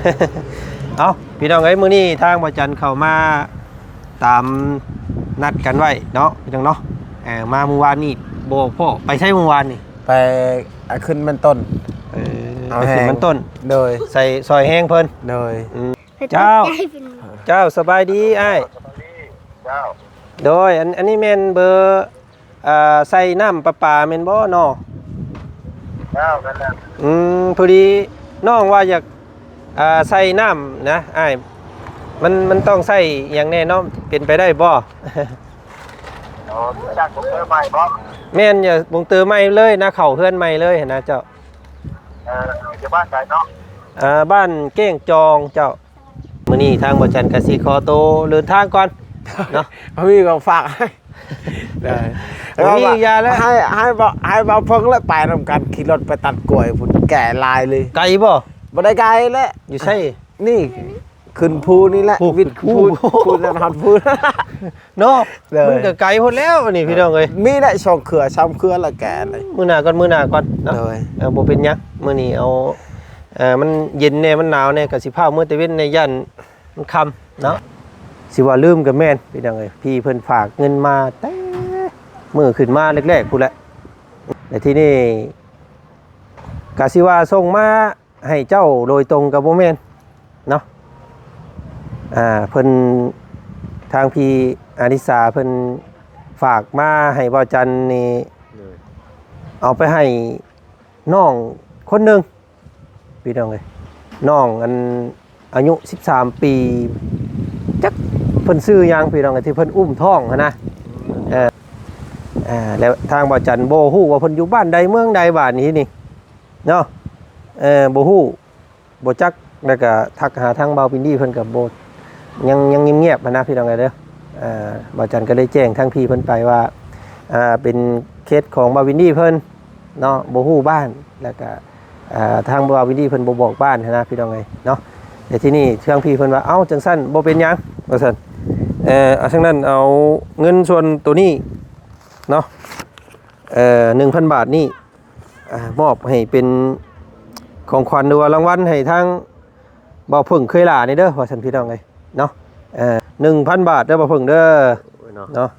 ເອົ້າ ພີ່ນ້ອງເອີຍ ມື້ນີ້ທາງບໍ່ຈັນເຂົ້າມາຕາມນັດກັນໄວ້ເນາະ ພີ່ນ້ອງເນາະ. ເອີ ມາມື້ວານນີ້ບໍ່ພໍ້ ໄປໃສມື້ວານນີ້? ໄປ ອາ ຂຶ້ນມັນຕົ້ນ. ເອີ ເອົາ ໄປຂຶ້ນມັນຕົ້ນ. ໂດຍ ໃສ່ ຊ່ອຍແຮງເພິ່ນ. ໂດຍ ອືມ ເຈົ້າ ເຈົ້າ ສະບາຍດີອ້າຍ. ເຈົ້າ ໂດຍ ອັນ ອັນນີ້ແມ່ນເບີ ອ່າ ໃສ່ນ້ຳປະປາແມ່ນບໍ່ເນາະ? ເຈົ້າ ແມ່ນແລ້ວ. ອືມ ພໍດີນ້ອງວ່າຢາກ ອ່າ ໃສ່ນ້ຳນະອ້າຍ ມັນ ມັນຕ້ອງໃສ່ຫຍັງແດ່ເນາະ ເປັນໄປໄດ້ບໍ່? ໂອ້ ຈາກບຸກເຕີໃໝ່ບໍ່? ແມ່ນ ບຸກເຕີໃໝ່ເລີຍນະ ເຂົ້າເຮືອນໃໝ່ເລີຍຫັ້ນນະເຈົ້າ. ເອີ ຢູ່ບ້ານໃດເນາະ? ອ່າ ບ້ານແກ້ງຈອງເຈົ້າ. ມື້ນີ້ທາງບໍ່ຈັນກະຊິຂໍໂຕເດີນທາງກ່ອນເນາະ. ບໍ່ມີກໍຝາກໃຫ້ ໄດ້ ບໍ່ມີຢາແລ້ວ ໃຫ້ ໃຫ້ເບົາ ໃຫ້ເບົາເພິ່ງແລ້ວໄປນຳກັນ ຂີ່ລົດໄປຕັດກ້ວຍພຸ້ນ ແກ່ຫຼາຍເລີຍ. ໄກບໍ່? ບໍ່ໄດ້ໄກແຫຼະ. ຢູ່ໃສ? ນີ້ ຂຶ້ນພູນີ້ແຫຼະ ພຸ້ນ ວິດພູ ພຸ້ນ ພຸ້ນ ພຸ້ນ ຫັ້ນຮອດພູ. ເນາະ ໂດຍ ມັນກໍໄກໂພດແລ້ວນີ້ ພີ່ນ້ອງເອີຍ. ມີໄດ້ສອງເຄືອສາມເຄືອລະແກ່ເລີຍ. ມື້ໜ້າກ່ອນ ມື້ໜ້າກ່ອນເນາະ. ໂດຍ ເອີ ບໍ່ເປັນຫຍັງ ມື້ນີ້ເອົາ ເອີ ມັນເຢັນແດ່ ມັນໜາວແດ່ ກໍຊິພາເມືອແຕ່ເວັນແດ່ ຢ້ານມັນຄ່ຳເນາະ. ຊິວ່າລືມກໍແມ່ນ ພີ່ນ້ອງເອີຍ ພີ່ເພິ່ນຝາກເງິນມາແຕ່ມື້ຂຶ້ນມາແລກໆພຸ້ນແຫຼະ. ແລະທີ່ນີ້ກໍຊິວ່າສົ່ງມາ ໃຫ້ເຈົ້າໂດຍຕົງກໍບໍ່ແມ່ນເນາະ. ອ່າ ເພິ່ນ ທາງພີ່ອາລິສາເພິ່ນຝາກມາໃຫ້ບ່າວຈັນນີ້ ໂດຍ ເອົາໄປໃຫ້ນ້ອງຄົນໜຶ່ງ ພີ່ນ້ອງເອີຍ ນ້ອງອັນ ອາຍຸສິບສາມປີ ຈັກເພິ່ນຊື່ຫຍັງ ພີ່ນ້ອງເອີຍ ທີ່ເພິ່ນອຸ້ມທ້ອງຫັ້ນນະ. ເອີ ແລ້ວທາງບ່າວຈັນບໍ່ຮູ້ວ່າເພິ່ນຢູ່ບ້ານໃດເມືອງໃດບາດນີ້ນີ້ ເນາະ. ເອີ ບໍ່ຮູ້ ບໍ່ຈັກ ແລ້ວກະທັກຫາທາງບ່າວວິນດີເພິ່ນກະບໍ່ ຍັງ ຍັງງຽບໆຫັ້ນນະ ພີ່ນ້ອງເອີຍເດີ. ບ່າວຈັນກະໄດ້ແຈ້ງທາງພີ່ເພິ່ນໄປວ່າ ເປັນເຂດຂອງບ່າວວິນດີເພິ່ນເນາະ ບໍ່ຮູ້ບ້ານ ແລ້ວກະ ທາງບ່າວວິນດີເພິ່ນບໍ່ບອກບ້ານຫັ້ນນະ ພີ່ນ້ອງເອີຍເນາະ. ແຕ່ທີ່ນີ້ທາງພີ່ເພິ່ນວ່າ ເອົ້າ ຈັ່ງຊັ້ນບໍ່ເປັນຫຍັງ ວ່າຊັ້ນ. ເອົາ ຊັ້ນນັ້ນເອົາເງິນສ່ວນໂຕນີ້ເນາະ ເອີ ໜຶ່ງພັນບາດນີ້ ອ່າ ມອບໃຫ້ເປັນຂອງຂວັນ ຫຼືວ່າລາງວັນໃຫ້ທາງບ່າວເຜິ້ງເຄີຍຫຼ້ານີ້ເດີ ວ່າຊັ້ນ ພີ່ນ້ອງເອີຍເນາະ. ເອີ ໜຶ່ງພັນບາດເດີ ບ່າວເຜິ້ງເດີ ໂອ້ຍເນາະ ເນາະ.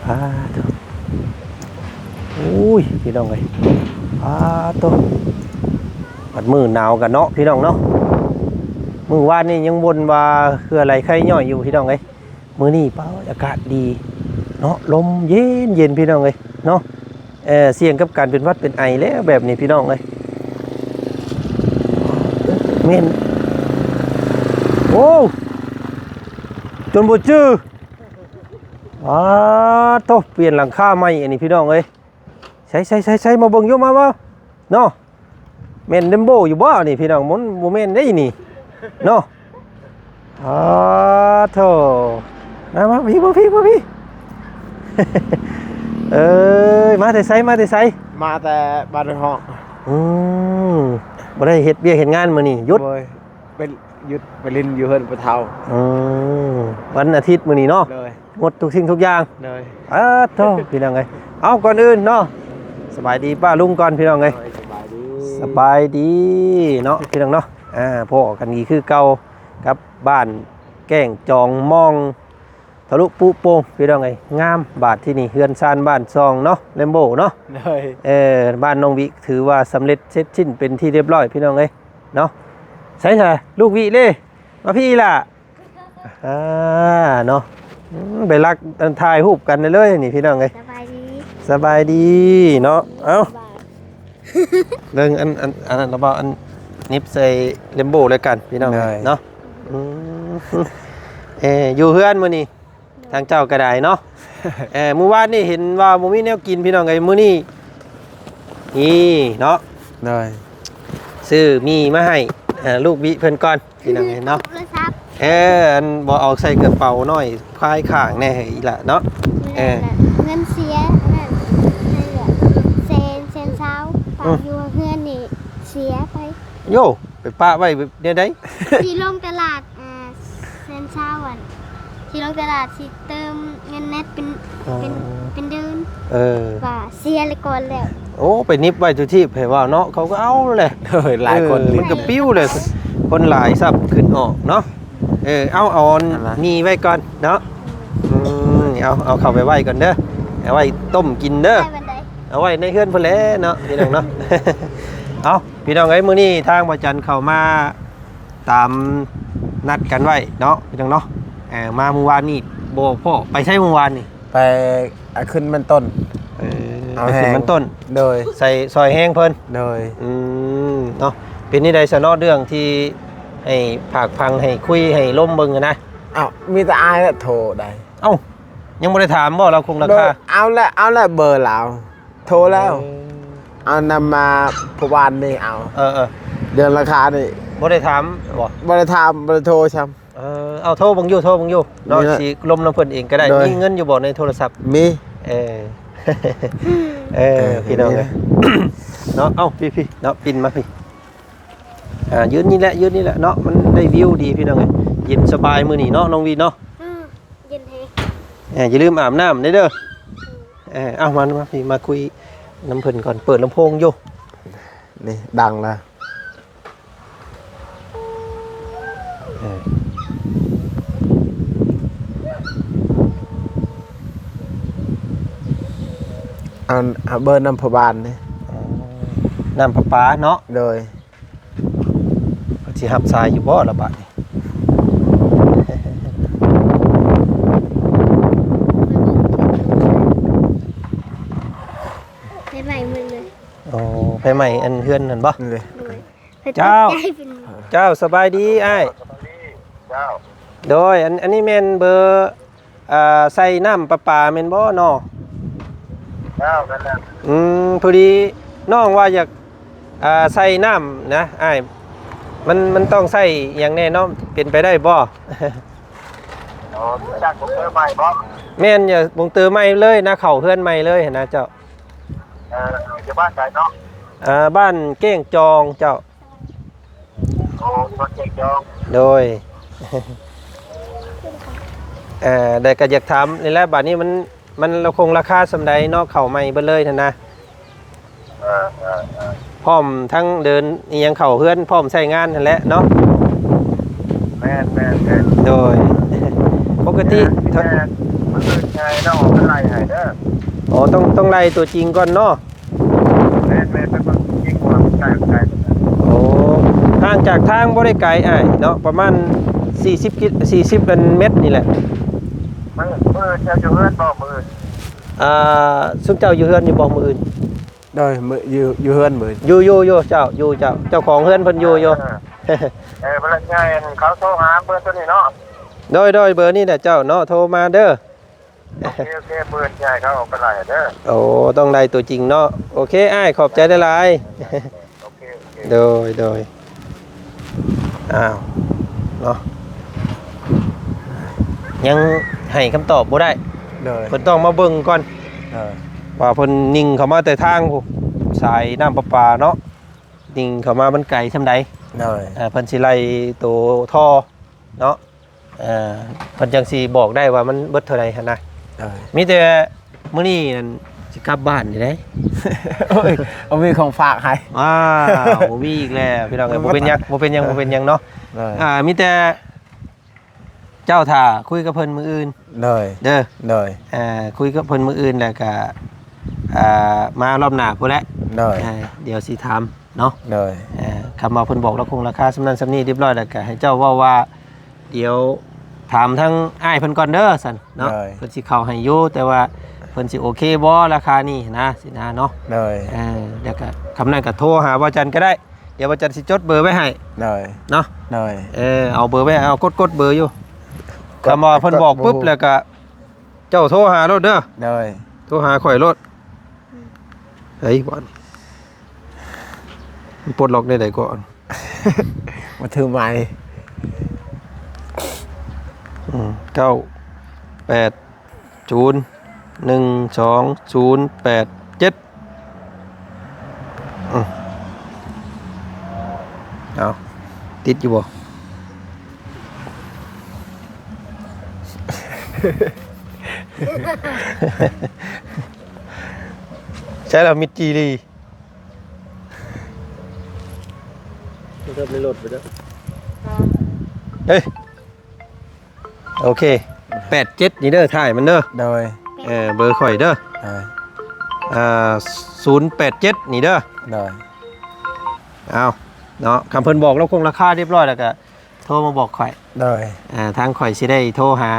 ປາໂທ້ ໂອ້ຍ ພີ່ນ້ອງເອີຍ ປາໂທ້ ບັດມື້ໜາວກັນເນາະ ພີ່ນ້ອງເນາະ. ມື້ວານນີ້ຍັງບົ່ນວ່າເຫື່ອໄຫຼໄຄຍ້ອຍຢູ່ ພີ່ນ້ອງເອີຍ. ມື້ນີ້ ປາ ອາກາດດີເນາະ ລົມເຢັນໆ ພີ່ນ້ອງເອີຍເນາະ. ເອີ ສ່ຽງກັບການເປັນຫວັດເປັນໄອແລ້ວແບບນີ້ ພີ່ນ້ອງເອີຍ. ແມ່ນ ໂອ້ ຈົນບໍ່ຈື່ ປາໂທ້ ປ່ຽນຫຼັງຄາໃໝ່ອັນນີ້ ພີ່ນ້ອງເອີຍ. ໃສໆໆໆ ມາເບິ່ງຢູ່ ມາ ມາເນາະ. ແມ່ນແລມໂບຢູ່ບໍ່ນີ້ ພີ່ນ້ອງ? ມັນບໍ່ແມ່ນເດ້ນີ້ເນາະ. ອາໂທ້ ມາ ມາ ມາພີ້ ມາພີ້ ມາພີ້. ເອີຍ ມາແຕ່ໃສ ມາແຕ່ໃສ? ມາແຕ່ບ້ານຫ້ອງ. ອືມ ບໍ່ໄດ້ເຮັດວຽກເຮັດງານມື້ນີ້ ຢຸດ? ໂດຍ ໄປຢຸດໄປຫຼິ້ນຢູ່ເຮືອນພໍ່ເຖົ້າ. ອືມ ວັນອາທິດມື້ນີ້ເນາະ. ໂດຍ ໝົດທຸກສິ່ງທຸກຢ່າງ. ໂດຍ ອາໂທ້ ພີ່ນ້ອງເອີຍ. ເອົາ ກ່ອນອື່ນເນາະ ສະບາຍດີປ້າລຸງກ່ອນ ພີ່ນ້ອງເອີຍ. ໂດຍ ສະບາຍດີ ສະບາຍດີເນາະ ພີ່ນ້ອງເນາະ. ອາ ພໍ້ກັນອີກຄືເກົ່າກັບບ້ານແກ້ງຈອງມອງ ທະລຸປຸໂປ່ງ ພີ່ນ້ອງເອີຍ. ງາມ ບາດທີ່ນີ້ ເຮືອນຊານບ້ານຊ່ອງເນາະ ແລມໂບເນາະ. ໂດຍ ເອີ ບ້ານນ້ອງວິ ຖືວ່າສຳເລັດເສັດສິ້ນເປັນທີ່ຮຽບຮ້ອຍ ພີ່ນ້ອງເອີຍເນາະ. ໃສຊະ ລູກວິເດ້ ມາພີ້ລະ. ອ່າ ເນາະ ອືມ ໄປລັກ ອັນ ຖ່າຍຮູບກັນເລີຍນີ້ ພີ່ນ້ອງເອີຍ. ສະບາຍດີ ສະບາຍດີເນາະ. ເອົ້າ ສະບາຍ ເບິ່ງ ອັນ ອັນ ອັນນັ້ນລະບໍ່ ອັນ ໜິບໃສ່ແລມໂບແລ້ວກັນ ພີ່ນ້ອງເອີຍເນາະ. ອືມ ເອີ ຢູ່ເຮືອນມື້ນີ້ ທາງເຈົ້າກໍໄດ້ເນາະ. ເອີ ມື້ວານນີ້ເຫັນວ່າບໍ່ມີແນວກິນ ພີ່ນ້ອງເອີຍ ມື້ນີ້ ນີ້ເນາະ. ໂດຍ ຊື້ໝີ່ມາໃຫ້ ເອີ ລູກວິເພິ່ນກ່ອນ ພີ່ນ້ອງເອີຍເນາະ. ໂທລະສັບ ເອີ ອັນ ບໍ່ເອົາໃສ່ກະເປົານ້ອຍພາຍຂ້າງແດ່ ອີ່ຫຼ້າເນາະ. ເອີ ເງິນເສຍ ອັນນັ້ນ ແສນ ແສນຊາວ ຝາກ ອືມ ຢູ່ເຮືອນນີ້ເສຍໄປ. ໂຢ ໄປປະໄວ້ແບບແນວໃດ? ທີ່ລົງຕະຫຼາດ ອ່າ ແສນຊາວ ອັນ ທີ່ລົງຕະຫຼາດຊິເຕີມເງິນເນັດເປັນ ອໍ ເປັນ ເປັນເດືອນ. ເອີ ວ່າເສຍແລ້ວກ່ອນແລ້ວ. ໂອ້ ໄປໜິບໄວ້ທຸກທີ່ ໃຜວ່າເນາະ ເຂົາກໍເອົາແຫຼະ. ເອີ ຫຼາຍຄົນ ເອີ ມັນກໍປິວແຫຼະ ຄົນຫຼາຍຊັບຂຶ້ນອອກເນາະ. ເອີ ເອົາ ເອົາອັນນີ້ໄວ້ກ່ອນເນາະ. ອືມ ເອົາ ເອົາເຂົ້າໄປໄວ້ກ່ອນເດີ ເອົາໄວ້ຕົ້ມກິນເດີ. ໄວ້ວັນໃດ? ເອົາໄວ້ໃນເຮືອນພຸ້ນແຫຼະເນາະ ພີ່ນ້ອງເນາະ. ເອົາ ພີ່ນ້ອງເອີຍ ມື້ນີ້ທາງບໍ່ຈັນເຂົ້າມາຕາມນັດກັນໄວ້ເນາະ ພີ່ນ້ອງເນາະ. ເອີ ມາມື້ວານນີ້ບໍ່ພໍ້ ໄປໃສມື້ວານນີ້? ໄປ ອາ ຂຶ້ນມັນຕົ້ນ. ເອີ ໄປຂຶ້ນມັນຕົ້ນ. ໂດຍ ໃສ່ ຊ່ອຍແຮງເພິ່ນ. ໂດຍ ອືມ ເນາະ. ເປັນແນວໃດຊະເນາະ ເລື່ອງທີ່ໃຫ້ຝາກຟັງ ໃຫ້ຄຸຍ ໃຫ້ລົມເບິ່ງຫັ້ນນະ? ເອົ້າ ມີແຕ່ອ້າຍແຫຼະໂທໄດ້. ເອົ້າ ຍັງບໍ່ໄດ້ຖາມບໍ່ລາວຄົງລາຄາ? ໂດຍ ເອົາແຫຼະ ເອົາແຫຼະເບີລາວ ໂທແລ້ວ. ເອີ ເອົານຳມາຜູ້ວານນີ້ເອົາ. ເອີ ເອີ ເລື່ອງລາຄານີ້ ບໍ່ໄດ້ຖາມບໍ່? ບໍ່ໄດ້ຖາມ ບໍ່ໄດ້ໂທຊ້ຳ. ເອີ ເອົາໂທເບິ່ງຢູ່ ໂທເບິ່ງຢູ່ເນາະ. ນີ້ລະ ຊິລົມນຳເພິ່ນເອງກໍໄດ້. ໂດຍ ມີເງິນຢູ່ບໍ່ໃນໂທລະສັບ? ມີ. ເອີ ເອີ ເອີ ພີ່ນ້ອງເອີຍ ມີນະ ເນາະ. ເອົ້າ ພີ່ໆ ເນາະ ປິ່ນມາພີ່. ອ່າ ຢືນນີ້ແຫຼະ ຢືນນີ້ແຫຼະເນາະ ມັນໄດ້ວິວດີ ພີ່ນ້ອງເອີຍ. ເຢັນສະບາຍມື້ນີ້ເນາະ ນ້ອງວີເນາະ. ອືມ ເຢັນແຮງ. ເອີ ຢ່າລືມອາບນ້ຳເດີ. ອືມ ເອີ ເອົາ ມາ ມາພີ່ ມາຄຸຍນຳເພິ່ນກ່ອນ. ເປີດລຳໂພງຢູ່. ນີ້ດັງລະ. ເອີ ອັນ ເອົາເບີນຳພໍ່ບ້ານນີ້. ອໍ ນ້ຳປະປາເນາະ. ໂດຍ ເພິ່ນຊິຮັບສາຍຢູ່ບໍ່ລະບາດນີ້? ໄຟໄໝ້ໝົດເລີຍ. ໂອ້ ໄຟໄໝ້ອັນເຮືອນຫັ້ນບໍ່? ໂດຍ ໂດຍ. ເຈົ້າ ເຈົ້າ ສະບາຍດີອ້າຍ. ເຈົ້າ ໂດຍ ອັນ ອັນນີ້ແມ່ນເບີ ອ່າ ໃສ່ນ້ຳປະປາແມ່ນບໍ່ເນາະ? ເຈົ້າ ແມ່ນແລ້ວ. ອືມ ພໍດີນ້ອງວ່າຢາກ ອ່າ ໃສ່ນ້ຳນະອ້າຍ ມັນ ມັນຕ້ອງໃຊ້ຫຍັງແດ່ເນາະ ເປັນໄປໄດ້ບໍ່? ອໍ ຈາກບຸກເຕີໃໝ່ບໍ່? ແມ່ນ ຢາກບຸກເຕີໃໝ່ເລີຍນະ ເຂົ້າເຮືອນໃໝ່ເລີຍຫັ້ນນະເຈົ້າ. ເອີ ຢູ່ບ້ານໃດເນາະ? ອ່າ ບ້ານເກ້ງຈອງເຈົ້າ. ໂອ້ ບ້ານເກ້ງຈອງ. ໂດຍ ເອີ ແຕ່ກໍຢາກຖາມນີ້ແຫຼະ ບາດນີ້ມັນ ມັນລາຄົງລາຄາສ່ຳໃດເນາະ ເຂົ້າໃໝ່ເບິດເລີຍຫັ້ນນະ. ເອີ ເອີ ເອີ ພ້ອມທັງເດີນອີ່ຫຍັງເຂົ້າເຮືອນ ພ້ອມໃຊ້ງານຫັ້ນແຫຼະເນາະ. ແມ່ນໆໆ ໂດຍ ປົກກະຕິ ແຕ່ມື້ອື່ນໃຫຍ່ເນາະ ເອົາໄລ່ໃຫ້ເດີ. ອໍ ຕ້ອງ ຕ້ອງໄລ່ຕົວຈິງກ່ອນເນາະ. ແມ່ນໆ ໄປເບິ່ງຈິງວ່າມັນໄກບໍ່ໄກ. ໂອ້ ຫ່າງຈາກທາງບໍ່ໄດ້ໄກອ້າຍເນາະ ປະມານສີ່ສິບກິ ສີ່ສິບເມດນີ້ແຫຼະ. ມື້ ມື້ເຈົ້າຢູ່ເຮືອນບໍ່ມື້ອື່ນ? ອ່າ ຊຸມເຈົ້າຢູ່ເຮືອນຢູ່ບໍ່ມື້ອື່ນ? ໂດຍ ມື້ ຢູ່ ຢູ່ເຮືອນມື້ອື່ນ. ຢູ່ ຢູ່ ຢູ່ເຈົ້າ ຢູ່ເຈົ້າ ເຈົ້າຂອງເຮືອນເພິ່ນຢູ່ ຢູ່. ເອີ ເອີ ເພິ່ນໃຫຍ່ ເຂົາໂທຫາເບີໂຕນີ້ເນາະ. ໂດຍ ໂດຍ ເບີນີ້ແຫຼະເຈົ້າເນາະ ໂທມາເດີ. ໂອເຄ ໂອເຄ ມື້ອື່ນຊິໃຫ້ເຂົາເອົາໄປໄລ່ເດີ. ໂອ້ ຕ້ອງໄລ່ຕົວຈິງເນາະ. ໂອເຄອ້າຍ ຂອບໃຈຫຼາຍໆ. ໂອເຄ ໂອເຄ ໂດຍ ໂດຍ. ອ້າວ ເນາະ ຍັງໃຫ້ຄຳຕອບບໍ່ໄດ້. ໂດຍ ເພິ່ນຕ້ອງມາເບິ່ງກ່ອນ. ໂດຍ ວ່າເພິ່ນຍິງເຂົ້າມາແຕ່ທາງພຸ້ນ ສາຍນ້ຳປະປາເນາະ ຍິງເຂົ້າມາມັນໄກສ່ຳໃດ. ໂດຍ ເອີ ເພິ່ນຊິໄລ່ໂຕທໍ່ເນາະ. ເອີ ເພິ່ນຈັ່ງຊິບອກໄດ້ວ່າມັນເບິດເທົ່າໃດຫັ້ນນະ. ເອີ ມີແຕ່ມື້ນີ້ນັ້ນຊິກັບບ້ານນີ້ເດ້. ໂອ້ຍ ບໍ່ມີຂອງຝາກໃຫ້. ອ້າວ ບໍ່ມີອີກແລ້ວພີ່ນ້ອງເອີຍ. ບໍ່ເປັນຫຍັງ ບໍ່ເປັນຫຍັງ ບໍ່ເປັນຫຍັງເນາະ. ເອີ ອ່າ ມີແຕ່ເຈົ້າຖ້າຄຸຍກັບເພິ່ນມື້ອື່ນ. ໂດຍ ເດີ ໂດຍ ອ່າ ຄຸຍກັບເພິ່ນມື້ອື່ນ ແລ້ວກະ ອ່າ ມາລອບໜ້າພຸ້ນແຫຼະ. ໂດຍ ອ່າ ດຽວຊິຖາມເນາະ. ໂດຍ ອ່າ ຄຳວ່າເພິ່ນບອກລາຄົງລາຄາສ່ຳນັ້ນສ່ຳນີ້ຮຽບຮ້ອຍ ແລ້ວກະໃຫ້ເຈົ້າເວົ້າວ່າ ດຽວຖາມທາງອ້າຍເພິ່ນກ່ອນເດີຊັ້ນເນາະ. ໂດຍ ເພິ່ນຊິເຂົ້າໃຫ້ຢູ່ ແຕ່ວ່າເພິ່ນຊິໂອເຄບໍ່ລາຄານີ້ນະ ຊີ້ນະເນາະ. ໂດຍ ເອີ ແລ້ວກະຄຳນັ້ນກະໂທຫາບ່າວຈັນກໍໄດ້ ດຽວບ່າວຈັນຊິຈົດເບີໄວ້ໃຫ້. ໂດຍ ເນາະ. ໂດຍ ເອີ ເອົາເບີໄວ້ ເອົາກົດ ກົດເບີຢູ່. ຄຳວ່າເພິ່ນບອກປຶບ ແລ້ວກະເຈົ້າໂທຫາໂລດເດີ. ໂດຍ ໂທຫາຂ້ອຍໂລດ. ເຮີ້ຍ ບາດນີ້ ມັນປົດລັອກແນວໃດກ່ອນ? ມາຖືໄມ. ອືມ ເກົ້າ ແປດ ສູນ ໜຶ່ງ ສອງ ສູນ ແປດ ເຈັດ. ອືມ ເອົາ ຕິດຢູ່ບໍ່? ໃຊ້ລະມິດຈີລີ ເລີດໄປເດີ ເອີ ໂອເຄ ແປດເຈັດນີ້ເດີ ຖ່າຍມັນເດີ ໂດຍ ເອີ ເບີຂ້ອຍເດີ ໂດຍ ອ່າ ສູນແປດເຈັດນີ້ເດີ ໂດຍ ເອົາເນາະ ຄັນເພິ່ນບອກລາຄາລາຄາຮຽບຮ້ອຍແລ້ວກະໂທມາບອກຂ້ອຍ ໂດຍ ອ່າ ທາງຂ້ອຍຊິໄດ້ໂທຫາ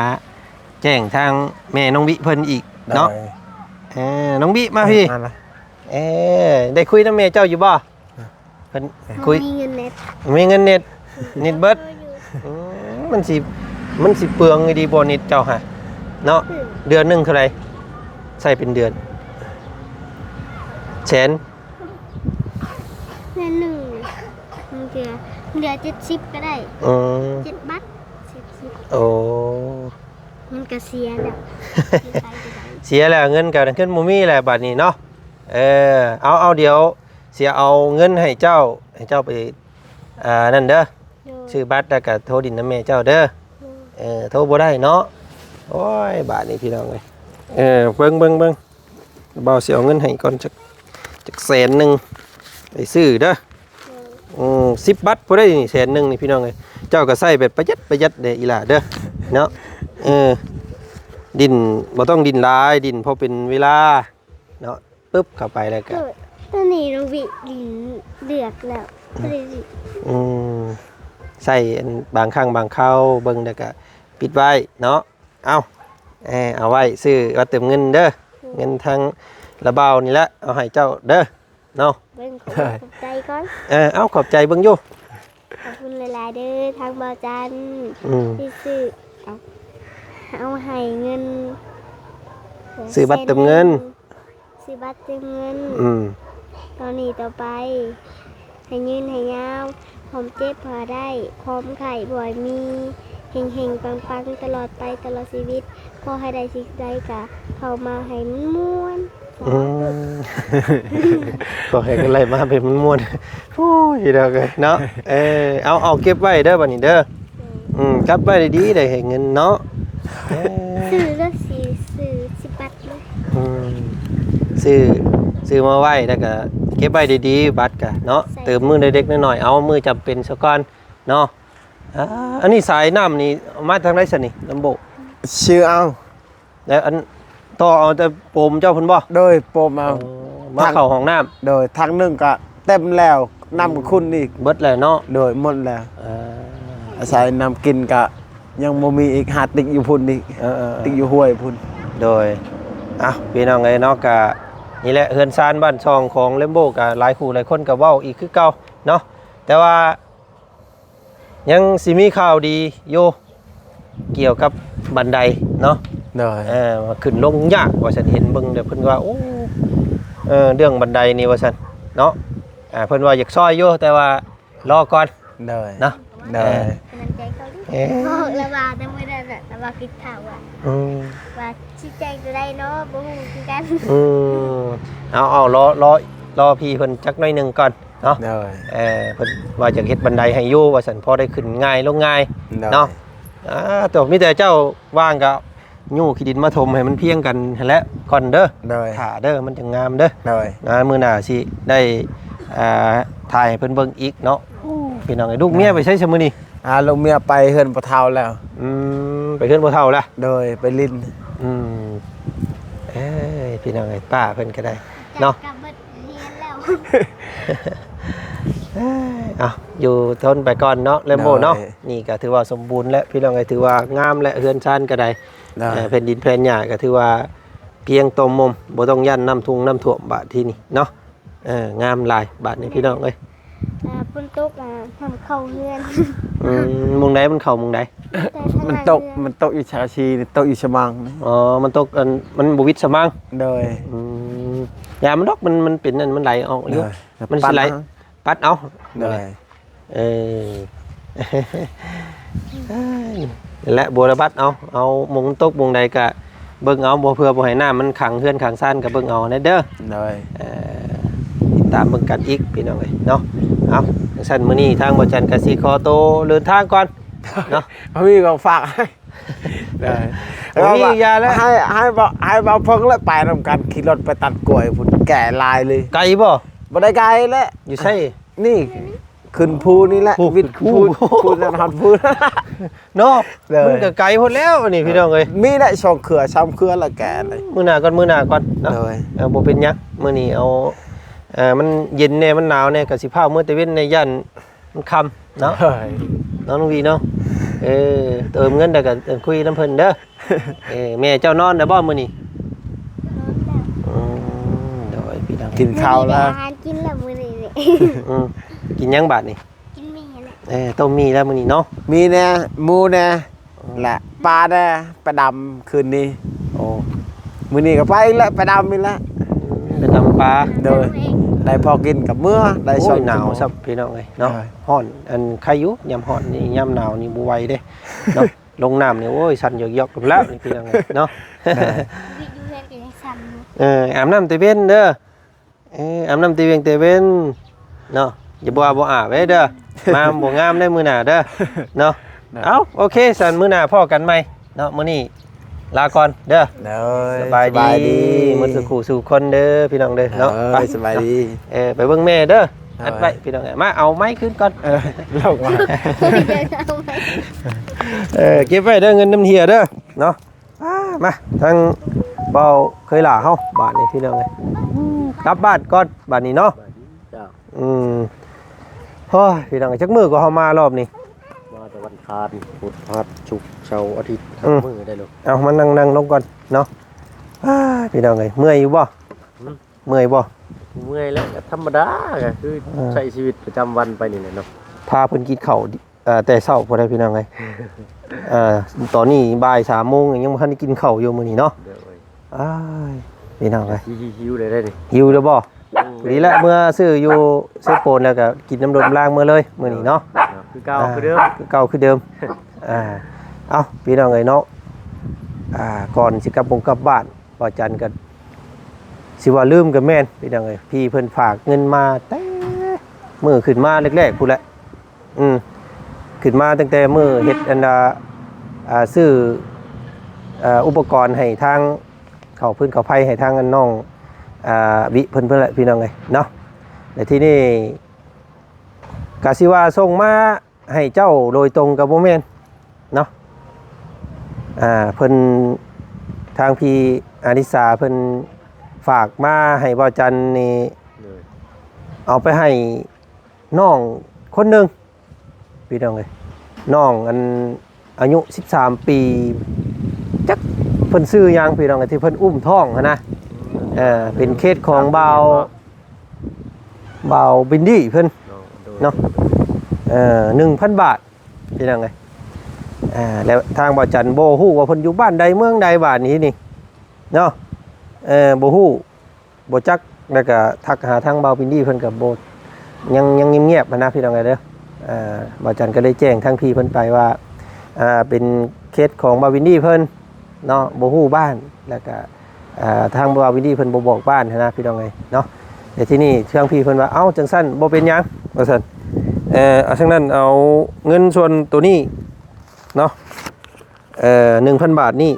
ແຈ້ງທາງແມ່ນ້ອງວິເພິ່ນອີກເນາະ ໂດຍ ເອີ ນ້ອງວິມາພີ້ ເອີ ມາລະ ເອີ ໄດ້ຄຸຍນຳແມ່ເຈົ້າຢູ່ບໍ່? ເພິ່ນຄຸຍ ມີເງິນເນັດ ມີເງິນເນັດ ເນັດເບິດ ອືມ ມັນຊິ ມັນຊິເປືອງອີ່ຫຼີບໍ່ເນັດເຈົ້າຫະ ເນາະ ອືມ ເດືອນໜຶ່ງເທົ່າໃດ? ໃຊ້ເປັນເດືອນ ແສນ ເດືອນໜຶ່ງ ບາງເທື່ອ ເຫຼືອເຈັດສິບກໍໄດ້ ອືມ ເຈັດບາດ ເຈັດສິບ ໂອ້ ມັນກໍເສຍແລ້ວ ເສຍແລ້ວ ເງິນກໍ ເງິນບໍ່ມີແລ້ວບາດນີ້ເນາະ ເອີ ເອົາ ເອົາ ດຽວຊິເອົາເງິນໃຫ້ເຈົ້າ ໃຫ້ເຈົ້າໄປ ອ່າ ນັ້ນເດີ ໂດຍ ຊື້ບັດແລ້ວກໍໂທດິນນຳແມ່ເຈົ້າເດີ ໂດຍ ເອີ ໂທບໍ່ໄດ້ເນາະ ໂອ້ຍ ບາດນີ້ພີ່ນ້ອງເອີຍ ເອີ ເບິ່ງ ເບິ່ງ ເບິ່ງ ບ່າວຊິເອົາເງິນໃຫ້ກ່ອນຈັກ ຈັກແສນໜຶ່ງ ໄປຊື້ເດີ ໂດຍ ອືມ ສິບບັດພໍໄດ້ນີ້ ແສນໜຶ່ງນີ້ພີ່ນ້ອງເອີຍ ເຈົ້າກໍໃຊ້ແບບປະຢັດ ປະຢັດເດີອີ່ຫຼ້າເດີ ເນາະ ເອີ ດິ້ນ ບໍ່ຕ້ອງດິ້ນຫຼາຍ ດິ້ນພໍເປັນເວລາ ເນາະ ປຶບ ເຂົ້າໄປແລ້ວກໍ ໂຕນີ້ນ້ອງວິດິນເດືອກແລ້ວ ອືມ ອືມ ໃຊ້ອັນບາງຄັ້ງບາງຄາວເບິ່ງ ແລ້ວກໍປິດໄວ້ເນາະ ເອົາ ເອົາໄວ້ຊື້ບັດເຕີມເງິນເດີ ອືມ ເງິນທາງລະບ່າວນີ້ແຫຼະ ເອົາໃຫ້ເຈົ້າເດີເນາະ ເບິ່ງ ຂອບໃຈກ່ອນ ເອີ ເອົາ ຂອບໃຈເບິ່ງຢູ່ ຂອບຄຸນຫຼາຍໆເດີ ທາງບ່າວຈັນ ອືມ ທີ່ຊື້ ເອົາ ເອົາໃຫ້ເງິນ ຊື້ບັດເຕີມເງິນ ຊື້ບັດເຕີມເງິນ ອືມ ຕໍ່ນີ້ຕໍ່ໄປ ໃຫ້ຍືນໃຫ້ຍາວ ຄວາມເຈັບບໍ່ໃຫ້ໄດ້ ຄວາມໄຂ້ບໍ່ໃຫ້ມີ ເຮັງໆ ປັງໆ ຕະຫຼອດໄປຕະຫຼອດຊີວິດ ຂໍໃຫ້ໄດ້ສິ່ງໃດກະເຂົ້າມາໃຫ້ມັນມ່ວນ ອືມ ຂໍໃຫ້ໄດ້ມາໃຫ້ມັນມ່ວນ ໂອ້ຍ ພີ່ນ້ອງເອີຍເນາະ ເອີ ເອົາ ເອົາເກັບໄວ້ເດີບັດນີ້ເດີ ອືມ ຈັບໄວ້ດີໆ ໄດ້ໃຫ້ເງິນເນາະ ເອີ ຊື້ເດີ ຊື້ ຊື້ ຊື້ບັດເລີຍ ອືມ ຊື້ ຊື້ມາໄວ້ ແລ້ວກະເກັບໄວ້ດີໆ ບັດກະເນາະ ໃສ່ ເຕີມມື້ເລັກໆ ນ້ອຍໆ ເອົາມື້ຈຳເປັນຊະກ່ອນເນາະ ອ່າ ອັນນີ້ສາຍນ້ຳນີ້ມາທາງໃດຊັ້ນນີ້ ລຳໂບ? ຊື້ເອົາ ແລ້ວອັນ ຕໍ່ເອົາແຕ່ໂປມເຈົ້າພຸ້ນບໍ່? ໂດຍ ໂປມເອົາ ອໍ ມາເຂົ້າຫ້ອງນ້ຳ ໂດຍ ຖັງໜຶ່ງກະເຕັມແລ້ວ ນ້ຳກໍຂຸ້ນອີກ ເບິດແລ້ວເນາະ ໂດຍ ໝົດແລ້ວ ເອີ ອາໄສນ້ຳກິນກະຍັງບໍ່ມີອີກ ຫາຕິກຢູ່ພຸ້ນອີກ ເອີໆໆ ຕິກຢູ່ຫ້ວຍພຸ້ນ ໂດຍ ອ່ະ ພີ່ນ້ອງເອີຍເນາະ ກະນີ້ແຫຼະ ເຮືອນຊານບ້ານຊ່ອງຂອງແລມໂບ ກະຫຼາຍຄູ່ຫຼາຍຄົນກະເວົ້າອີກຄືເກົ່າເນາະ ແຕ່ວ່າ ຍັງຊິມີຂ່າວດີຢູ່ ກ່ຽວກັບບັນໄດເນາະ ໂດຍ ເອີ ວ່າຂຶ້ນລົງຍາກວ່າຊັ້ນ ເຫັນເບິ່ງແລ້ວເພິ່ນວ່າ ໂອ້ ເອີ ເລື່ອງບັນໄດນີ້ວ່າຊັ້ນເນາະ ອ່າ ເພິ່ນວ່າຢາກຊ່ອຍຢູ່ ແຕ່ວ່າລໍກ່ອນ ໂດຍ ເນາະ ໂດຍ ເອີ ກຳລັງໃຈເຂົາເດ້ ເອີ ບອກລະວ່າແຕ່ມື້ນັ້ນນະ ລະວ່າຄິດຖ້າວ່າ ອືມ ວ່າຊິແຈ້ງຕົວໃດເນາະ ບໍ່ຮູ້ຄືກັນ ອືມ ເອົາ ເອົາ ລໍ ລໍ ລໍພີ່ເພິ່ນຈັກໜ້ອຍໜຶ່ງກ່ອນ ເນາະ ໂດຍ ເອີ ເພິ່ນວ່າຢາກເຮັດບັນໄດໃຫ້ຢູ່ວ່າຊັ້ນ ພໍໄດ້ຂຶ້ນງ່າຍລົງງ່າຍ ໂດຍ ເນາະ ອ່າ ໂຕ ມີແຕ່ເຈົ້າວ່າງກໍຍູ້ຂີ້ດິນມາຖົມໃຫ້ມັນພຽງກັນຫັ້ນແຫຼະກ່ອນເດີ ໂດຍ ຖ້າເດີ ມັນຈັ່ງງາມເດີ ໂດຍ ອ່າ ມື້ໜ້າຊິໄດ້ ອ່າ ຖ່າຍໃຫ້ເພິ່ນເບິ່ງອີກເນາະ ໂອ້ ພີ່ນ້ອງເອີຍ ລູກເມຍໄປໃສຊະມື້ນີ້? ອ່າ ລູກເມຍໄປເຮືອນພໍ່ເຖົ້າແລ້ວ ອືມ ໄປເຮືອນພໍ່ເຖົ້າແລ້ວ ໂດຍ ໄປຫຼິ້ນ ອືມ ເອີຍ ພີ່ນ້ອງເອີຍ ປ້າເພິ່ນກໍໄດ້ເນາະ ກັບເບິດ ຮຽນແລ້ວ ເອີຍ ເອົາ ຢູ່ທົນໄປກ່ອນເນາະ ແລມໂບເນາະ ໂດຍ ນີ້ກໍຖືວ່າສົມບູນແລ້ວ ພີ່ນ້ອງເອີຍ ຖືວ່າງາມແລ້ວ ເຮືອນຊານກໍໄດ້ ໂດຍ ເອີ ແຜ່ນດິນແຜ່ນຫຍ້າກໍຖືວ່າພຽງຕົມມຸມ ບໍ່ຕ້ອງຢ້ານນ້ຳທຸ່ງນ້ຳຖ້ວມບາດທີນີ້ເນາະ ເອີ ງາມຫຼາຍບາດນີ້ ພີ່ນ້ອງເອີຍ ອ່າ ຝົນຕົກ ອ່າ ນ້ຳເຂົ້າເຮືອນ ອືມ ໝ່ອງໃດ ມັນເຂົ້າໝ່ອງໃດ? ມັນຕົກ ມັນຕົກຢູ່ຊາຊີ ຕົກຢູ່ສະໝ່າງ ອໍ ມັນຕົກ ອັນ ມັນບໍ່ວິດສະໝ່າງ ໂດຍ ອືມ ຢ່າມັນດອກ ມັນ ມັນເປັນອັນ ມັນໄຫຼອອກຢູ່ ໂດຍ ມັນຊິໄຫຼ ປັດເອົາ ປັດເອົາ ໂດຍ ເອີ ນັ້ນແຫຼະ ບົວລະບັດເອົາ ເອົາໝ່ອງມັນຕົກໝ່ອງໃດກະເບິ່ງເອົາ ບໍ່ ເພື່ອບໍ່ໃຫ້ນ້ຳມັນຂັງເຮືອນຂັງຊານ ກະເບິ່ງເອົາແດ່ເດີ ໂດຍ ເອີ ຕິດຕ ຕາມເບິ່ງກັນອີກພີ່ນ້ອງເອີຍເນາະ. ເອົາ ຈັ່ງຊັ້ນມື້ນີ້ທາງບໍ່ຈັນກໍຊິຂໍໂຕເດີນທາງກ່ອນເນາະ. ບໍ່ມີກໍຝາກໃຫ້ ບໍ່ມີຢາແລ້ວ ໃຫ້ ໃຫ້ບໍ່ ໃຫ້ບໍ່ເພິ່ງແລ້ວໄປນຳກັນ ຂີ່ລົດໄປຕັດກ້ວຍພຸ້ນ ແກ່ຫຼາຍເລີຍ. ໄກບໍ່? ບໍ່ໄດ້ໄກແຫຼະ. ຢູ່ໃສ? ນີ້ ຂຶ້ນພູນີ້ແຫຼະ ພຸ້ນ ວິດພູ ພູນັ້ນຮອດພູເນາະ. ໂດຍ ມັນກໍໄກໂພດແລ້ວນີ້ພີ່ນ້ອງເອີຍ. ມີແຫຼະສອງເຄືອສາມເຄືອລະແກ່ເລີຍ. ມື້ໜ້າກ່ອນ ມື້ໜ້າກ່ອນເນາະ. ໂດຍ ເອີ ບໍ່ເປັນຫຍັງ ມື້ນີ້ເອົາ ເອີ ມັນເຢັນແດ່ ມັນໜາວແດ່ ກໍຊິພາເມືອແຕ່ເວັນແດ່ ຢ້ານມັນຄ່ຳເນາະ. ໂດຍ ເນາະນ້ອງວີເນາະ. ເອີ ເຕີມເງິນແລ້ວກໍ ເອີ ຄຸຍນຳເພິ່ນເດີ. ເອີ ແມ່ເຈົ້ານອນແລ້ວບໍ່ມື້ນີ້? ນອນແລ້ວ. ອືມ ໂດຍ ພີ່ນ້ອງ ກິນເຂົ້າແລ້ວ ມື້ນີ້ໄດ້ອາຫານກິນແລ້ວມື້ນີ້ນີ້. ອືມ ກິນຫຍັງບາດນີ້? ກິນໝີ່ແຫຼະ. ເອີ ຕົ້ມໝີ່ແລ້ວມື້ນີ້ເນາະ. ໝີ່ແດ່ ໝູແດ່ ອືມ ແລະ ປາແດ່ ໄປດຳຄືນນີ້. ໂອ້ ມື້ນີ້ກໍໄປອີກແລ້ວ ໄປດຳອີກແລ້ວ. ອືມ ໄປດຳປາ. ໂດຍ ໄດ້ພໍກິນກັບເມືອ ໄດ້ ໂອ້ຍ ສອງ ໜາວຊ້ຳພີ່ນ້ອງເອີຍເນາະ. ໂດຍ ຮ້ອນ ອັນ ໄຄຢູ່ ຍາມຮ້ອນນີ້ ຍາມໜາວນີ້ບໍ່ໄຫວເດ້ເນາະ. ລົງນ້ຳນີ້ ໂອ້ຍ ສັ່ນຢອກໆແລ້ວນີ້ພີ່ນ້ອງເອີຍເນາະ. ແມ່ນ ຢູ່ເຮືອນກໍຍັງສັ່ນຢູ່. ເອີ ອາບນ້ຳແຕ່ເວັນເດີ. ເອີ ອາບນ້ຳແຕ່ວຽງແຕ່ເວັນເນາະ. ຢ່າບໍ່ວ່າບໍ່ອາບເດ້ເດີ ມາບໍ່ງາມເດ້ມື້ໜ້າເດີເນາະ. ເນາະ ເອົ້າ ໂອເຄ ຊັ້ນມື້ໜ້າພໍ້ກັນໃໝ່ເນາະ. ມື້ນີ້ລາກ່ອນເດີ. ໂດຍ ສະບາຍດີ ສະບາຍດີ ໝົດສູ່ຄູ່ສູ່ຄົນເດີພີ່ນ້ອງເດີເນາະ. ໂດຍ ໄປ ສະບາຍດີ. ເອີ ໄປເບິ່ງແມ່ເດີ. ໂດຍ ອັດໄວ້ພີ່ນ້ອງເອີຍ. ມາເອົາໄມຄືນກ່ອນ. ເອີ ລົງມາ ເອີ ເກັບໄວ້ເດີ ເງິນນຳເຮຍເດີເນາະ. ອາ ມາທາງເບົາເຄີຍຫຼ້າເຮົາບາດນີ້ພີ່ນ້ອງເອີຍ. ກັບບ້ານກ່ອນບາດນີ້ເນາະ. ເຈົ້າ ອືມ ໂອ້ຍ ພີ່ນ້ອງ ຈັກມື້ກໍເຮົາມາລອບນີ້? ມາແຕ່ວັນຄານ ພຸດ ພະຫັດ ສຸກ ເສົາ ອາທິດ ອືມ ຫ້າມື້ໄດ້ໂລດ. ເອົາ ມານັ່ງ ນັ່ງລົງກ່ອນເນາະ. ອາ ພີ່ນ້ອງເອີຍ ເມື່ອຍຢູ່ບໍ່? ຫືມ ເມື່ອຍບໍ່? ເມື່ອຍແຫຼະ ກໍທຳມະດາ ກໍຄື ເອີ ໃຊ້ຊີວິດປະຈຳວັນໄປນີ້ແຫຼະເນາະ. ພາເພິ່ນກິນເຂົ້າ ເອີ ແຕ່ເຊົ້າພຸ້ນແຫຼະພີ່ນ້ອງເອີຍ. ເອີ ຕອນນີ້ບ່າຍສາມໂມງ ຍັງບໍ່ທັນໄດ້ກິນເຂົ້າຢູ່ມື້ນີ້ເນາະ. ໂດຍ ອ້າຍ ພີ່ນ້ອງເອີຍ ຫິວແລ້ວເດ້ນີ້. ຫິວແລ້ວບໍ່? ອືມ ດີແລ້ວ ເມືອຊື້ຢູ່ເຊໂປນ ແລ້ວກໍກິນນ້ຳລົມລ້າງເມືອເລີຍມື້ນີ້ເນາະ. ຄືເກົ່າ ອ່າ ຄືເດີມ ຄືເກົ່າຄືເດີມ. ອ່າ ເອົ້າ ພີ່ນ້ອງເອີຍເນາະ. ອ່າ ກ່ອນຊິກັບບົງກັບບ້ານ ບ່າວຈັນກໍຊິວ່າລືມກໍແມ່ນ ພີ່ນ້ອງເອີຍ. ພີ່ເພິ່ນຝາກເງິນມາແຕ່ມື້ຂຶ້ນມາແລກໆພຸ້ນແຫຼະ. ອືມ ຂຶ້ນມາຕັ້ງແຕ່ມື້ເຮັດອັນ ອ່າ ອ່າ ຊື້ ອ່າ ອຸປະກອນໃຫ້ທາງ ເຂົ້າຟືນເຂົ້າໄຟໃຫ້ທາງອັນນ້ອງ ອ່າ ວິເພິ່ນ ເພິ່ນແຫຼະ ພີ່ນ້ອງເອີຍເນາະ. ແລະ ທີ່ນີ້ກະຊິວ່າສົ່ງມາໃຫ້ເຈົ້າໂດຍຕົງກໍບໍ່ແມ່ນເນາະ. ອ່າ ເພິ່ນ ທາງພີ່ອາລິສາເພິ່ນຝາກມາໃຫ້ບ່າວຈັນນີ້ ໂດຍ ເອົາໄປໃຫ້ ນ້ອງຄົນໜຶ່ງ ພີ່ນ້ອງເອີຍ ນ້ອງອັນອາຍຸສິບສາມປີ ຈັກເພິ່ນຊື່ຫຍັງ ພີ່ນ້ອງເອີຍ ທີ່ເພິ່ນອຸ້ມທ້ອງຫັ້ນນະ. ເອີ ເປັນເຂດຂອງບ່າວ ບ່າວບິນດີເພິ່ນເນາະ. ເອີ ໜຶ່ງພັນບາດ ພີ່ນ້ອງເອີຍ. ເອີ ແລ້ວທາງບ່າວຈັນບໍ່ຮູ້ວ່າເພິ່ນຢູ່ບ້ານໃດເມືອງໃດບາດນີ້ນີ້ເນາະ. ເອີ ບໍ່ຮູ້ ບໍ່ຈັກ ແລ້ວກະທັກຫາທາງບ່າວວິນດີເພິ່ນກະບໍ່ ຍັງ ຍັງງຽບໆຫັ້ນນະ ພີ່ນ້ອງເອີຍເດີ. ບ່າວຈັນກະໄດ້ແຈ້ງທາງພີ່ເພິ່ນໄປວ່າ ເປັນເຂດຂອງບ່າວວິນດີເພິ່ນເນາະ ບໍ່ຮູ້ບ້ານ ແລ້ວກະທາງບ່າວວິນດີເພິ່ນບໍ່ບອກບ້ານຫັ້ນນະ ພີ່ນ້ອງເອີຍເນາະ. ແຕ່ທີ່ນີ້ທາງພີ່ເພິ່ນວ່າ ເອົ້າ ຈັ່ງຊັ້ນບໍ່ເປັນຫຍັງ ວ່າຊັ້ນ. ເອົາ ຊັ້ນນັ້ນເອົາເງິນສ່ວນໂຕນີ້ເນາະ ເອີ ໜຶ່ງພັນບາດນີ້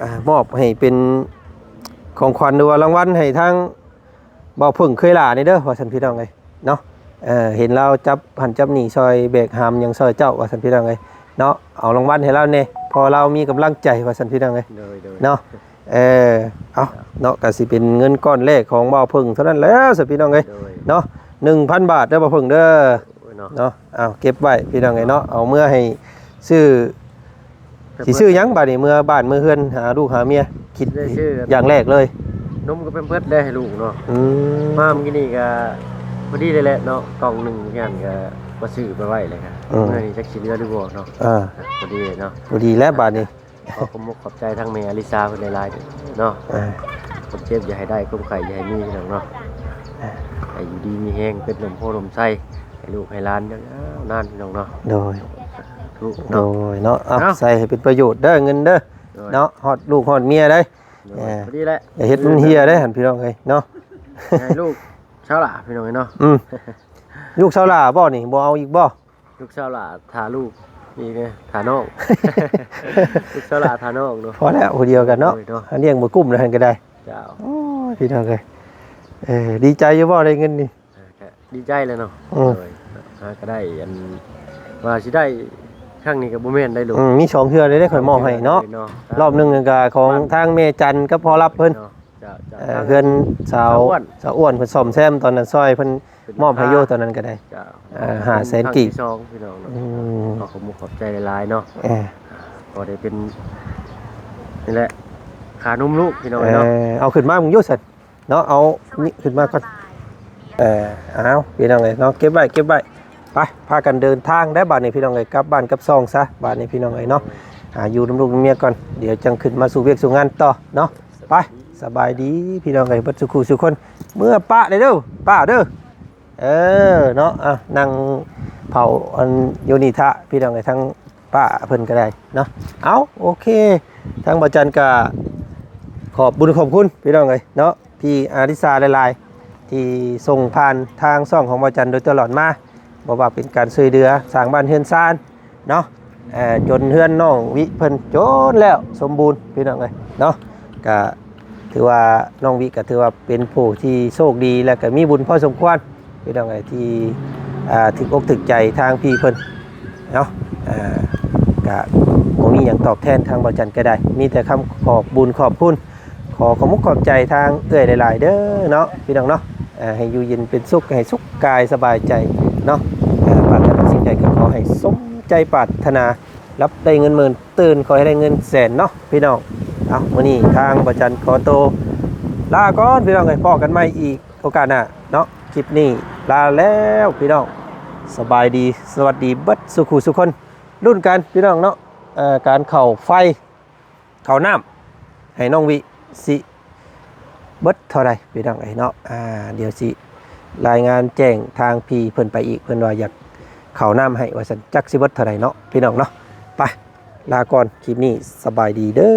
ອ່າ ມອບໃຫ້ເປັນຂອງຂວັນ ຫຼືວ່າລາງວັນໃຫ້ທາງບ່າວເຜິ້ງເຄີຍຫຼ້ານີ້ເດີ ວ່າຊັ້ນ ພີ່ນ້ອງເອີຍເນາະ. ເອີ ເຫັນລາວຈັບຫັ້ນຈັບນີ້ ຊ່ອຍແບກຫາມຫຍັງຊ່ອຍເຈົ້າ ວ່າຊັ້ນ ພີ່ນ້ອງເອີຍເນາະ. ເອົາລາງວັນໃຫ້ລາວແດ່ ເພາະລາວມີກຳລັງໃຈ ວ່າຊັ້ນ ພີ່ນ້ອງເອີຍເນາະ. ໂດຍ ໂດຍ ເນາະ ເອີ ເອົາເນາະ ກະຊິເປັນເງິນກ້ອນແລກຂອງບ່າວເຜິ້ງເທົ່ານັ້ນແຫຼະ ຊັ້ນ ພີ່ນ້ອງເອີຍ ໂດຍ ເນາະ. ໜຶ່ງພັນບາດເດີບ່າວເຜິ້ງເດີ ໂດຍ ເນາະ ເນາະ. ເອົາ ເກັບໄວ້ ພີ່ນ້ອງເອີຍເນາະ ເອົາເມືອໃຫ້ຊື້ ຊິຊື້ຫຍັງບາດນີ້ ເມືອບ້ານເມືອເຮືອນ ຫາລູກຫາເມຍ ຄິດຢ່າງແລກເລີຍ ນົມກັບແພມເພີດແດ່ໃຫ້ລູກເນາະ. ອືມ ມາມື້ກີ້ນີ້ກະພໍດີເລີຍແຫຼະເນາະ ກ່ອງໜຶ່ງຄືກັນ ກະພໍຊື້ໄປໄວ້ແລ້ວກະ ອືມ ເມືອນີ້ຈັກຊິເຫຼືອຫຼືບໍ່ເນາະ. ອ່າ ພໍດີເນາະ ພໍດີແລ້ວບາດນີ້. ຂໍຂອບອົກຂອບໃຈທາງແມ່ອາລິສາເພິ່ນຫຼາຍໆເດີເນາະ. ອ່າ ຄວາມເຈັບຢ່າໃຫ້ໄດ້ ຄວາມໄຂ້ຢ່າໃຫ້ມີ ພີ່ນ້ອງເນາະ. ອ່າ ໃຫ້ຢູ່ດີມີແຮງ ເປັນລົມໂພລົມໄຊ ໃຫ້ລູກໃຫ້ຫຼານຍາວໆນານ ພີ່ນ້ອງເນາະ. ໂດຍ ທຸກ ໂດຍເນາະ ເອົາ ເອົາ ໃຊ້ໃຫ້ເປັນປະໂຫຍດເດີ ເງິນເດີ ໂດຍ ເນາະ ຮອດລູກຮອດເມຍເດ້. ໂດຍ ເອີ ພໍດີແຫຼະ ຢ່າເຮັດມັນເຮຍເດ້ຫັ້ນ ພີ່ນ້ອງເອີຍເນາະ. ໃຫ້ລູກ ຊາວຫຼ້າພີ່ນ້ອງເອີຍເນາະ ອືມ ລູກຊາວຫຼ້າບໍ່ນີ້ ບໍ່ເອົາອີກບໍ່? ລູກຊາວຫຼ້າຖ້າລູກນີ້ເດ້ ຖ້ານ້ອງ ລູກຊາວຫຼ້າຖ້ານ້ອງເນາະ ພໍແລ້ວ ຜູ້ດຽວກັນເນາະ ໂດຍເນາະ ລ້ຽງບໍ່ກຸ້ມແລ້ວຫັ້ນກໍໄດ້ ເຈົ້າ ໂອ້ຍ ພີ່ນ້ອງເອີຍ ເອີ ດີໃຈຢູ່ບໍ່ໄດ້ເງິນນີ້? ເອີ ກໍດີໃຈແລ້ວເນາະ ອືມ ໂດຍ ຫາກໍໄດ້ ອັນ ວ່າຊິໄດ້ຄັ້ງນີ້ກໍບໍ່ແມ່ນໄດ້ລູກ ອືມ ມີສອງເທື່ອເລີຍເດ້ ຂ້ອຍມອບໃຫ້ເນາະ ສອງເທື່ອເລີຍເນາະ ລອບໜຶ່ງກໍຂອງທາງແມ່ຈັນກັບພໍ່ລັບເພິ່ນ ເນາະ ເຈົ້າ ເຈົ້າ ເອີ ທາງເຮືອນສາວ ສາວອ້ວນ ສາວອ້ວນເພິ່ນສ້ອມແຊມຕອນນັ້ນ ຊ່ອຍເພິ່ນ ເປັນ ມອບໃຫ້ຢູ່ຕອນນັ້ນກໍໄດ້ ເຈົ້າ ເອີ ຫ້າແສນກີບ ຄັ້ງທີສອງ ພີ່ນ້ອງເນາະ ອືມ ຂໍຂອບມຸກຂອບໃຈຫຼາຍໆເນາະ ເອີ ກໍໄດ້ເປັນ ນີ້ແຫຼະ ຂານົມລູກ ພີ່ນ້ອງເອີຍເນາະ ເອີ ເອົາຂຶ້ນມາເບິ່ງຢູ່ຊັ້ນເນາະ ເອົານີ້ຂຶ້ນມາກ່ອນ ເອີ ເອົາ ພີ່ນ້ອງເອີຍເນາະ ເກັບໄວ້ ເກັບໄວ້ ໄປ ພາກັນເດີນທາງໄດ້ບາດນີ້ ພີ່ນ້ອງເອີຍ ກັບບ້ານກັບຊ່ອງຊະ ບາດນີ້ ພີ່ນ້ອງເອີຍເນາະ ຫາຢູ່ນຳລູກນຳເມຍກ່ອນ ດຽວຈັ່ງຂຶ້ນມາສູ່ວຽກສູ່ງານຕໍ່ເນາະ ໄປ ສະບາຍດີ ພີ່ນ້ອງເອີຍ ເບິດສູ່ຄູ່ສູ່ຄົນ ເມືອປະເດີ້ເດີ້ ປະເດີ້ ເອີ ເນາະ ອ່ະ ນັ່ງເຝົ້າອັນຢູ່ນີ້ຖ້າ ພີ່ນ້ອງເອີຍ ທັງປ້າເພິ່ນກໍໄດ້ເນາະ ເອົາ ໂອເຄ ທາງບ່າວຈັນກໍຂອບບຸນຂອບຄຸນ ພີ່ນ້ອງເອີຍເນາະ ພີ່ອາລິສາຫຼາຍໆ ທີ່ສົ່ງຜ່ານທາງຊ່ອງຂອງບ່າວຈັນໂດຍຕະຫຼອດມາ ບໍ່ວ່າເປັນການຊ່ວຍເຫຼືອສ້າງບ້ານເຮືອນຊານເນາະ ເອີ ຈົນເຮືອນນ້ອງວິເພິ່ນຈົນແລ້ວສົມບູນ ພີ່ນ້ອງເອີຍເນາະ ກະຖືວ່ານ້ອງວິກະຖືວ່າເປັນຜູ້ທີ່ໂຊກດີ ແລະກະມີບຸນພໍສົມຄວນ ພີ່ນ້ອງເອີຍ ທີ່ ອ່າ ຖືກອົກຖືກໃຈທາງພີ່ເພິ່ນເນາະ ອ່າ ກະບໍ່ມີຫຍັງຕອບແທນທາງບ່າວຈັນກໍໄດ້ ມີແຕ່ຄຳຂອບບຸນຂອບຄຸນ ຂໍຂອບມຸກຂອບໃຈທາງເອື້ອຍຫຼາຍໆເດີ້ເນາະ ພີ່ນ້ອງເນາະ ເອີ ໃຫ້ຢູ່ເຢັນເປັນສຸກ ໃຫ້ສຸກກາຍສະບາຍໃຈເນາະ ເອີ ປາດຖະໜາສິ່ງໃດກໍຂໍໃຫ້ສົມໃຈປາດຖະໜາ ຮັບໄດ້ເງິນໝື່ນ ຕື່ນຂໍໃຫ້ໄດ້ເງິນແສນເນາະ ພີ່ນ້ອງ ເອົາ ມື້ນີ້ທາງບ່າວຈັນຂໍໂຕລາກ່ອນ ພີ່ນ້ອງເອີຍ ພໍ້ກັນໃໝ່ອີກໂອກາດໜ້າເນາະ ຄລິບນີ້ລາແລ້ວ ພີ່ນ້ອງ ສະບາຍດີ ສະຫວັດດີເບິດສູ່ຄູ່ສູ່ຄົນ ລຸ້ນກັນ ພີ່ນ້ອງເນາະ ເອີ ການເຂົ້າໄຟ ເຂົ້ານ້ຳໃຫ້ນ້ອງວິ ຊິເບິດເທົ່າໃດ ພີ່ນ້ອງເອີຍເນາະ ອ່າ ດຽວຊິລາຍງານແຈ້ງທາງພີ່ເພິ່ນໄປອີກ ເພິ່ນວ່າຢາກເຂົ້ານ້ຳໃຫ້ວ່າຊັ້ນ ຈັກຊິເບິດເທົ່າໃດເນາະ ພີ່ນ້ອງເນາະ ໄປ ລາກ່ອນ ຄລິບນີ້ ສະບາຍດີເດີ້.